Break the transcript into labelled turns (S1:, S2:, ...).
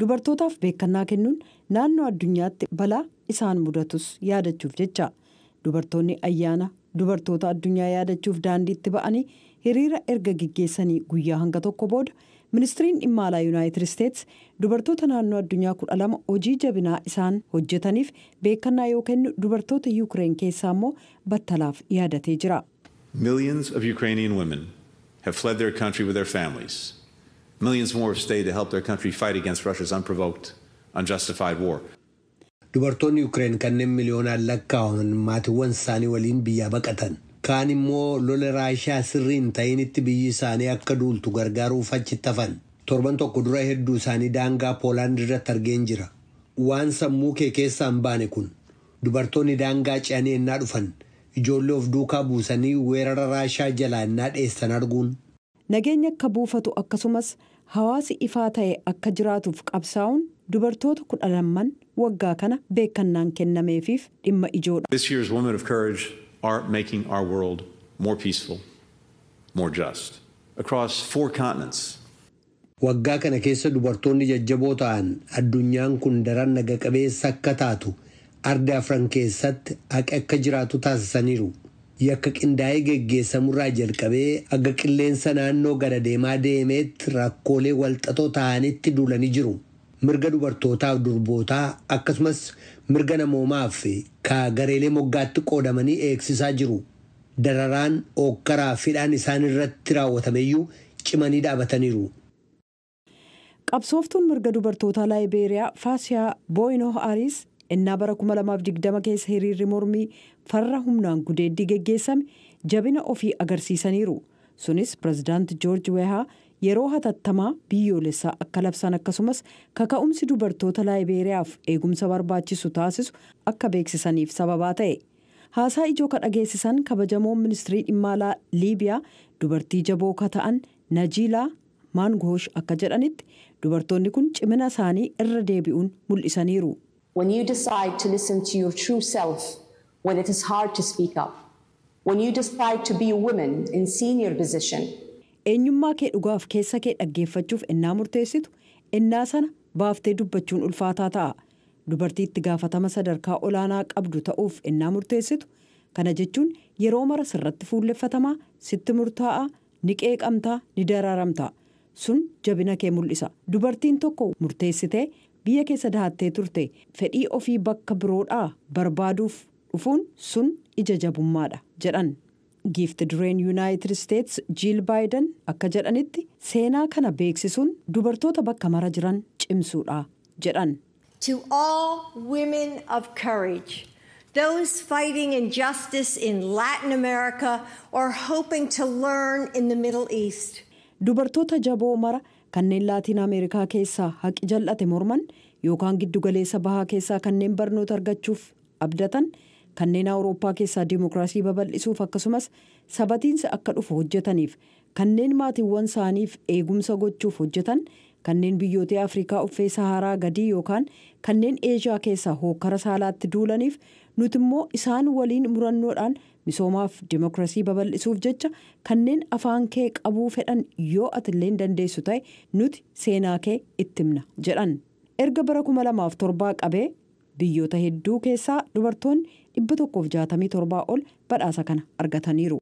S1: Dubartootaaf beekannaa kennuun naannoo addunyaatti balaa isaan mudatus yaadachuuf jecha. Dubartoonni ayyaana dubartoota addunyaa yaadachuuf daandiitti ba'anii hiriira erga geggeessanii guyyaa hanga tokko booda, Ministiriin Dhimma Alaa Yuunaayitid Isteets dubartoota naannoo addunyaa 12 hojii jabinaa isaan hojjetaniif beekannaa yoo kennu, dubartoota Yuukireen keessaa immoo battalaaf yaadatee jira.
S2: Millions of Ukrainian women have fled their country with their families. Millions more have stayed to help their country fight against Russia's unprovoked, unjustified war.
S3: Dubartoonni Yuukireen kanneen miliyoonaan lakkaa'aman maatiiwwan isaanii waliin biyyaa baqatan. Kaan immoo lola Raashiyaa sirrii hin ta'initti biyyi isaanii akka duultu gargaaruuf achitti hafan. Torban tokko dura hedduu isaanii daangaa Poolaand irratti argeen jira. Waan sammuu kee keessaa hin baane kun, dubartoonni daangaa ce'anii ennaa dhufan, ijoollee of duukaa buusanii weerara Raashiyaa jalaa ennaa dheessan arguun.
S1: Nageenya akka buufatu akkasumas hawaasi ifaa ta'e akka jiraatuuf qabsaa'uun dubartoota 12n waggaa kana beekannaan kennameefiif dhimma ijoodha.
S2: This year's Women of Courage are making our world more peaceful, more just. Across four continents,
S3: Waggaa kana keessa dubartoonni jajjaboo ta'an addunyaan kun daran naga qabeessa akka taatu, arda afran keessatti haqi akka jiraatu taasisaniiru. Yakka qindaa'ee geggeessamurraa jalqabee aga qilleensa naannoo gada deemaa deemeetti rakkoolee walxaxoo ta'anitti duulanii jiru. Mirga dubartootaaf durbootaa akkasumas mirga namoomaaf ka gareelee moggaatti qoodamanii eegsisaa jiru. Dararaan ookkaraa fidhaan isaan irratti raawwatameyyuu cimanii dhaabataniiru.
S1: Qabsooftuun mirga dubartoota Laayibeeriyaa Faasiyaa Booyinoo Ariis innaa bara 2020 keessa hiriirri mormii farra humnaan gudeeddii geggeessame jabina ofii agarsiisaniiru. Sunis Pirezidaanti Joorji Weehaa yeroo hatattamaa biyyoolessaa akka labsan akkasumas kaka'umsi dubartoota Laayibeeriyaaf eegumsa barbaachisu taasisu akka beeksisaniif sababaa ta'e. Haasaa ijoo ka dhageessisan kabajamoon Ministirii Dhimma Alaa Liibiyaa dubartii jaboo ka ta'an Najiilaa Maangoosh akka jedhanitti, dubartoonni kun cimina isaanii irra deebi'uun mul'isaniiru.
S4: When you decide to listen to your true self when it is hard to speak up, when you decide to be a woman in senior position,
S1: Eenyummaa kee dhugaaf keessa kee dhaggeeffachuuf ennaa murteessitu, ennaa sana baaftee dubbachuun ulfaataa ta'a. Dubartii itti gaafatama sadarkaa olaanaa qabdu ta'uuf ennaa murteessitu, kana jechuun yeroo mara sirratti fuulleffatamaa, sitti murtaa'aa, ni qeeqamtaa, ni dararamtaa. Sun jabina kee mul'isa. Dubartiin tokko murteessitee biyya keessa dahattee turte fedhii ofii bakka biroodhaa barbaaduuf dhufuun sun ija jabummaadha jedhan. Giifti dureen Yuunaayitid Isteets Jiil Baayiden akka jedhanitti, seenaa kana beeksisuun dubartoota bakka mara jiran cimsuudha jedhan.
S5: To all women of courage, those fighting injustice in Latin America or hoping to learn in the Middle East.
S1: Dubartoota jaboo mara kanneen Laatiin Ameerikaa keessaa haqi jal'ate morman yookaan Giddugaleessa Bahaa keessaa kanneen barnoota argachuuf abdatan, kanneen Awurooppaa keessaa dimookiraasii babal'isuuf akkasumas sabatiinsa akka dhufu hojjetaniif, kanneen maatiiwwan isaaniif eegumsa gochuuf hojjetan, kanneen biyyoota Afrikaa uffee Saharaa gadii yookaan kanneen Eeshiyaa keessaa hookkara saalaatti duulaniif, nuti immoo isaan waliin murannoodhaan misoomaaf dimookiraasii babal'isuuf jecha kanneen afaan kee qabuu fedhan, yoo atillee dandeessu ta'e, nuti seenaa kee itti himna jedhan. Erga bara 2007 qabee biyyoota hedduu keessaa dubartoonni 167 ol badhaasa kana argataniiru.